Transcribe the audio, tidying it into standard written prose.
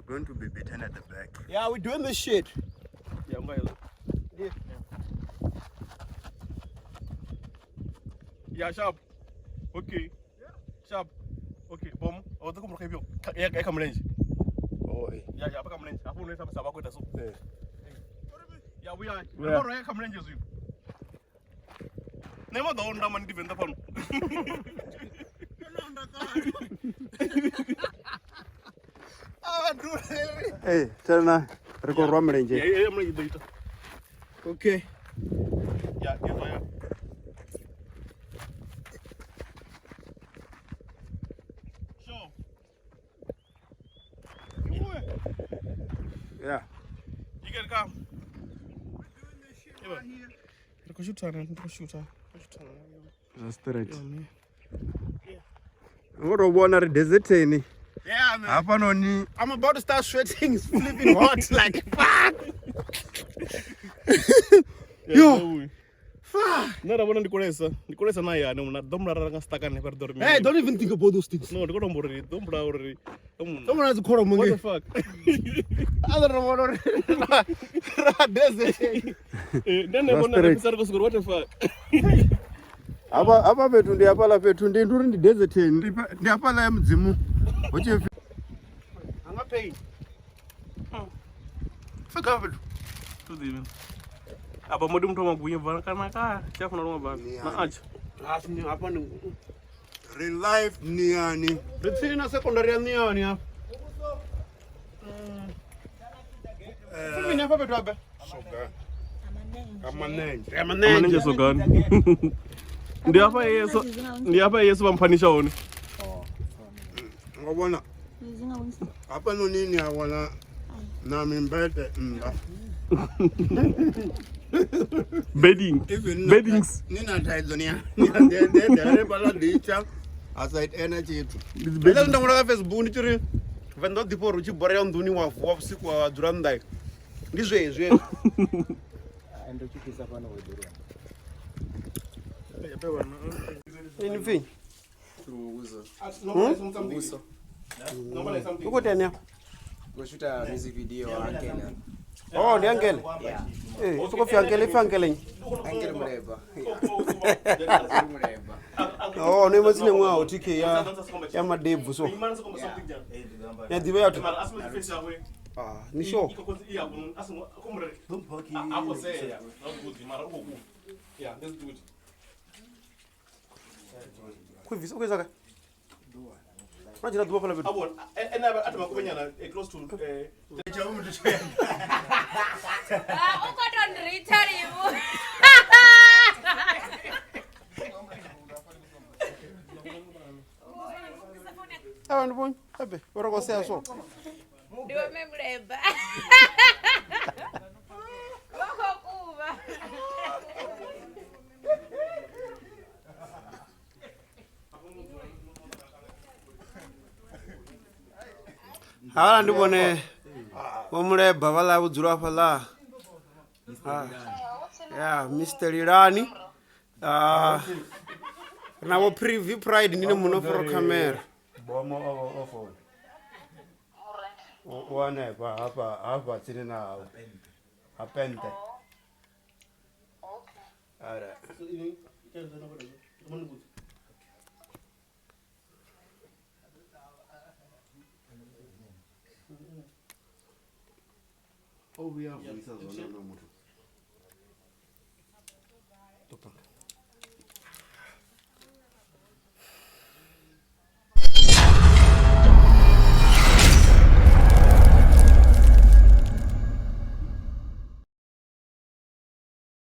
going to be beaten at the back. Yeah, we're doing this shit. Yeah, unga hezwo. Yeah, sharp. Okay. Sharp. Okay, bom. O ḓo kumbuka ifhio? Ya ya kha mulenzhe. Oh, eh. Ya ya kha mulenzhe. Hafho une sa vha khou ita so. Eh. Ya vhuya. Vhuya. Ro ya kha mulenzhe zwino. Nṋe vha ḓo onda mani ndi venḓa fhano. Eh, tena ri khou rwa mulenzhe. Ya ya mulenzhe ḓo ita. Okay. Ya ya ya. Sure. Yeah. You can come. Ri khou shuthana, ndi khou shutha. Khou shuthana. Zwa straight. Ngo tou vhona ri deserteni. Yeah, man. Hafhanoni I'm about to start sweating. It's flipping hot. Like, fuck. Yo. Fuck. Nṋe ra vhona ndi kulesa, ndi kulesa na hayani muna ḓo mulara nga sitakane fha ri ḓo ri mini. Hey, don't even think about those things. No, ndi khou to amba uri ḓo mbula uri ḓo muna. Someone has a kholomo What the ngei. fuck? I don't know what ra desert. Eh, ndi ane Zwa vhona straight. ri fhisa ri khou sokou ri what the fuck. hafha hafha fhethu ndi hafhaḽa fhethu ndi ndi uri ndi deserteni ndi ndi hafhaḽa ya mudzimu hu tshi pfi Anga pain. Fuck up. Tu ḓivhi. Apa modi muthu wa magunye bva kana ka tshi afuna luṅwe bva na atsho. Asi ni hafha ni. ri live niani. Ri tsini na secondary ya Niani hafha. Fumi hafha fhethu habe. Soga. Amanenje. Amanenje sogani. Ndi hafha Yesu, ndi hafha Yesu vha mphanisha hone. Ngo vhona hafhanoni ni a wana na mimbete nnḓa. Bedding. Even Beddings. ni na thaidzo ni a ni a ḓi hanefhaḽa ḓitsha a sa ite na tshithu. Nda nda ṅwala kha Facebook ndi tshi ri Venḓa u ḓifha uri u tshi borea nḓuni wa vuwa vhusiku wa dzula nnḓa. Ndi zwezwi. Ini pfi? U khou ita ni afha? Go shoot a music video Ankele. Oh, ndi Ankele. Yeah. Eh, u soko pfi Ankele, ipfi Ankele nnyi? Ankele Muleba. Yeah. Muleba. Oh, no ima tsine ṅwaha TK ya ya madebvu so. Ya ḓivha ya thu. Ah, ni sure? Khou bvisa kai? Una dzhena ḓuvha fhaḽa fhethu. Ah, u khou tou nritha livhu. Awa ndi vhonyi. Abe, uri khou sea so. Ndi wa Mme Muleba. Vha khou kuvha. Havhaḽa ndi vhone Vho Muleba vhaḽa vho dzula hafhaḽa. Ah, ya Mr Lilani. Ah, ri na vho Privy Pride ndi ne muno foro khamera. Bomo o founa. U hanefha hafha hafha tsini na ha pente. Alright. O vhuya a vuisa zwone honoyo muthu.